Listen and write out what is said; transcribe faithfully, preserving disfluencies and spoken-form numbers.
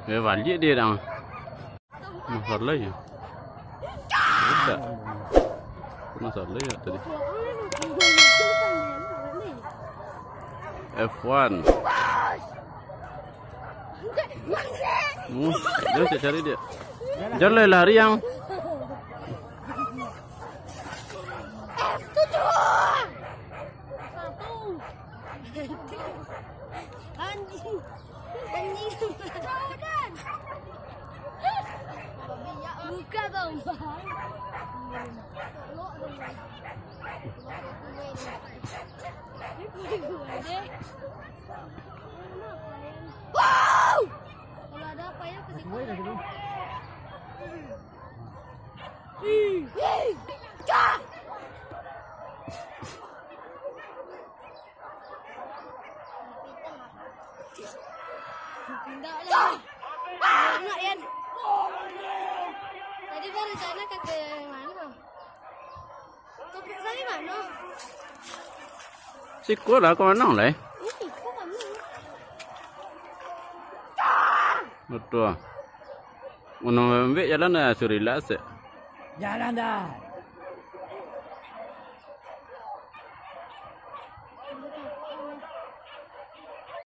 Eh, baliak dia dah. Masalah ya. Tidak. Masalah ya tadi. F one. Oh, dia cari dia. Jalan lari yang. Anjing. Anjing. Buka dong, Bang. Wow! Kalau ada apa ya, kasih tahu. Pindah lah. Anak, Yan. Tadi baru sana ke, ke mana? Topik saya mana? Siko lah, ka mano lah, eh? Ini, ke mana? Batua. Unang ambek jalan lah, surila sek. Jalan dah.